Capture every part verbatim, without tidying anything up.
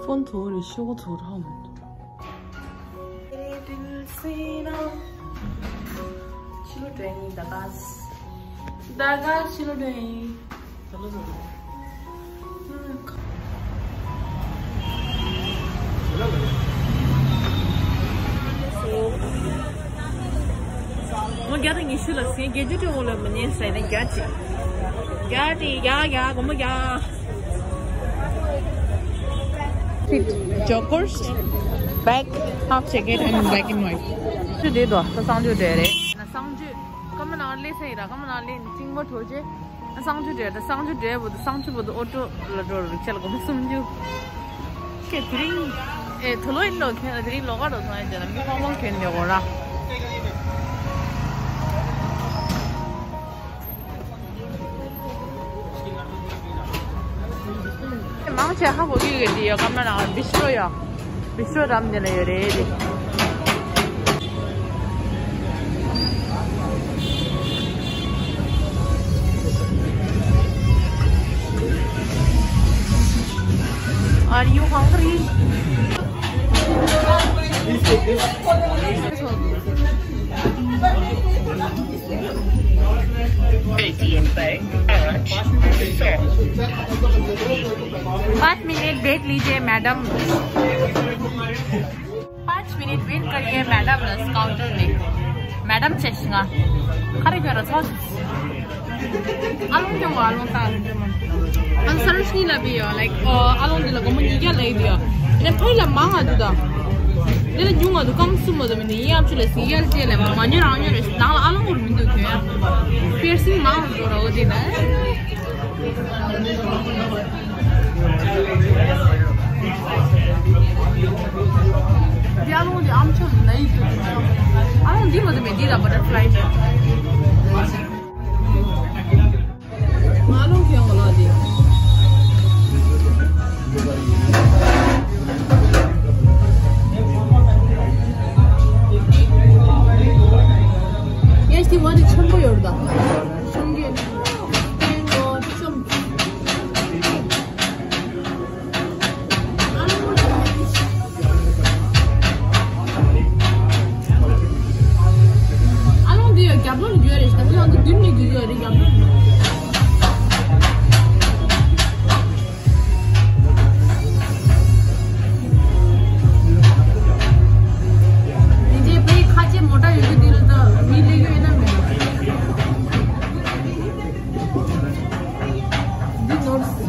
ཕོན་ཐོག་རེ་ཤོག་ཐོག་རང་མི་འདུག་ཕྱི་ལོགས་འགྲོ་ཡིན་ད་ག་ད་ག་ཕྱི་ལོགས་འགྲོ་ཡིན། ངོ་བརྒྱ་དང་ཉི་ཤུ་ལ་ཟིན། བརྒྱད་ཅུ་སྤྲད་འོང་ལ་མི་ཉན་ཟེར་ནས་བརྒྱ་ཅིག་བརྒྱ་དེ་བརྒྱ་བརྒྱ་སྒོར་མོ་བརྒྱ། Joggers, black, half jacket and black and white. ཆུ་དེ་དོ་ད་གསང་སྤྱོད་འདྲ་རེད། ན་གསང་སྤྱོད་ཀ་མ་ནང་སླེབས་ས་ཡིན་ར། ཀ་མ་ནང་སླེབས་ནས་གཅིག་མ་འཕྲོ་རྗེས། གསང་སྤྱོད་འདྲ་ད་གསང་སྤྱོད་འདྲ་བོ་ད་གསང་སྤྱོད་བོ་ད་ཨོ་ཊོ་ལ་འགྲོ་རུ་ཁྱེད་ལ་སྒོར་མོ་སུམ་ཅུ། ཁྱེད་དེ་རིང་ཨེ་དུ་ལོ་ཡིན་ནོ་ཁྱེད་དེ་རིང་ལོ་ག་རུ་སོང་ཡ་ཟེར་ན་མི་ཧོང་ཧོང་ཁྱོད་འདྲ་གོ་ར། མང་ཆེ་ཧ་གོ་གི་གི་དེ་ཡོད་ཀ་མ་ན་བི་ཤོ་ཡ། བི་ཤོ་རམ་དེ་ལ་ཡོད་རེད་དེ། Are you hungry? Paytm Bank at पाँच minute wait कीजिए मैडम। पाँच minute wait कीजिए madam. Counter में मैडम चश्मा खड़े करो। ཨ་ལོང་ཀྱང་ཨ་ལོང་ད། ཨ་ལོང་སར་ཤི་ལ་བི་ཡོ་ལའིག་ཨ་ལོང་འདི་ལ་སྒོར་མོ་ཉིས་བརྒྱ་ལ་ཡི་བི་ཡོ། ནས་ཕ་ཡི་ལ་མང་ང་འདུག་ད། འདི་ལ་ཉུང་ང་འདུག་རྐང་གསུམ་མ་འདུག་མི་འདི་ཡི་ཨམ་ཆུ་ལ་སི་ཡལ་ཅེ་ལ་མ་ཉོ་རང་ཉོ་རེ་ནང་ལ་ཨ་ལོང་ངུར་མི་འདུག་གོ། པིར་སིང་མང་ང་འགྲོ་ར་འོ་དེ་ན། འདི་ཨ་ལོང་འདི་ཨམ་ཆུ་ལ་ཡི་འདུག་ཨ་ལོང་འདི་མ་འདུག་མི་འདི་ལ་བ་ཊར་ཕ་ལའི། ང་ལོང་ཁྱོད་ངོ་ལ་དེ། ཡེ་ཤི་ང་དེ་ཆེན་པོ་ཡོད་ད། ཆུང་གི་ངོ་ཆུང་། ཨ་ལོང་འདི་ཡང་རྒྱབ་ལོགས་ལ་རྒྱུ་རེད། ད་ཁོ་ཡང་འདི་མདུན་ནས་རྒྱུ་རྒྱུ་རེད་རྒྱབ་ལོགས་ལ། འདི་འདྲའི་བོད་ཁ་ཆེ་མོ་ཊ་ཡོད་རྒྱུ་འདི་ལ་ད་མི་སླེབས་རྒྱུ་ཡོད་ན་མེད། འདི་ནོར་སི།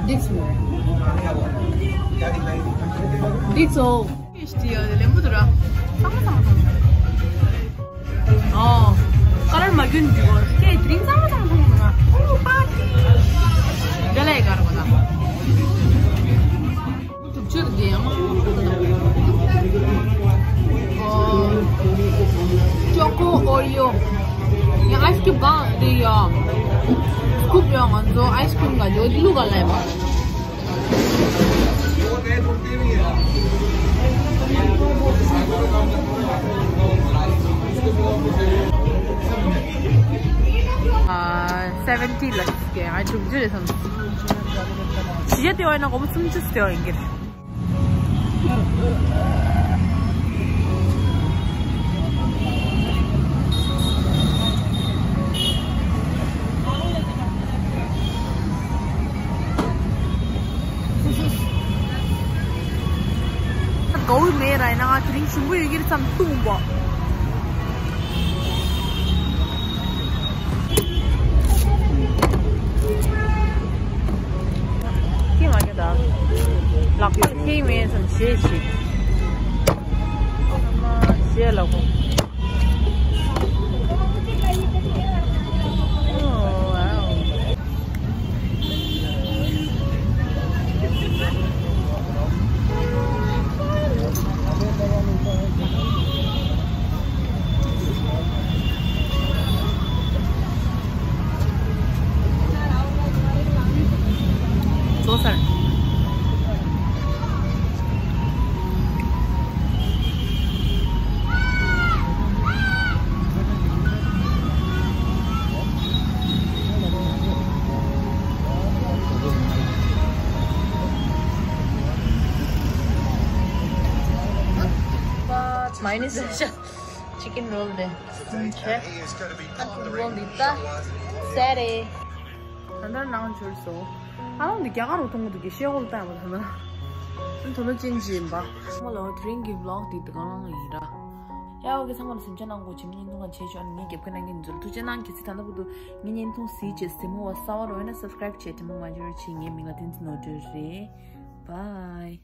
འདི་ཚོ། འདི་ཚོ། ལེམ་བུ་དུ་ར། ཚང་མ་ཚང་མ་ཚང་མ། ཨོ། ཀ་ལར་མ་གྱོན་འདི་གོ། ཁྱེད་དེ་རིང་ཚང་མ་ཚང་མ་ཚང་མ་ཚང་མ། ཨོ་པ་ཏི། དེ་ལས་གར་གོ་ད། དྲུག་ཅུ་རེད་དེ་ཡང་མ། ཨོ། ཅོ་ཀོ་ཨོ་རི་ཡོ། ཡང་ཨའི་སི་ཀིབ་གང་དེ་ཡང་། སྐུབ་ཡང་ང་ཚོ་ཨའི་སི་ཀིབ་ག་ཡོད་ལུག་ག་ལ་ཡ་མ། ཨ། སེ་ཝེན་ཊི་ལ་སྐད་ང་དྲུག་ཅུ་རེད་བསམ། བཞི་བརྒྱ་སྟེར་བ་ཡིན་ན་སྒོར་མོ་སུམ་ཅུ་སྟེར་བ་ཡིན་གྱི་རེད། དགའ་བོ་མེད་ར་ཡིན་ན་ང་དེ་རིང་ཞིམ་པོ་ཡོད་ཀྱི་རེད་བསམ་བཏུང་བ། ཁྱི་མ་ཁྱི་ད། ལག་པ་ཁྱི་མེད་བསམ་ཞེས་ཤིག་ཞེས་ལ་གོ། Oh, wow. ལོ་སར། Mine is chicken roll དེ། ཨ་ཁུ་རོལ་འདི་ད་ཟས་རེད། ད་ལྟ་ནང་འབྱོར་སོང་། ཨ་ལོང་འདི་རྒྱ་གར་རུ་མཐོང་གི་འདུག་གི་ཤེལ་སྒོ་ལ་ལྟ་ཡག་པ་ད་ལྟ། ཨ་དོ་ནོ་ཅན་ཇི་ཡིན་པ། ཚང་མ་ལ་དེ་རིང་གི་vlog འདི་དེ་ག་རང་ཡིན་ར། ཡ་འོ་གི་ཚང་མ་ལ་སེམས་ཅན་ནང་གོ་བྱེད་མི་བརྙན་ཐུང་ག་བྱེད་ཆོག་ངས་རྒྱབ་ཁ་གནང་གི་འཛུལ་ཐུགས་རྗེ་གནང་གི་སི་ད་ལྟ་བུ་དུ་ངའི་བརྙན་ཐུང་གཟིགས་བྱས་སེམས་མོ་བ་གསར་བ་རོ་ཡིན་ན་subscribe བྱས་དྲི་མ་མ་འབྱོར་ཆེ། ངའི་མིང་ལ་བསྟན་འཛིན་ནོར་སྒྲོན་རེད། Bye།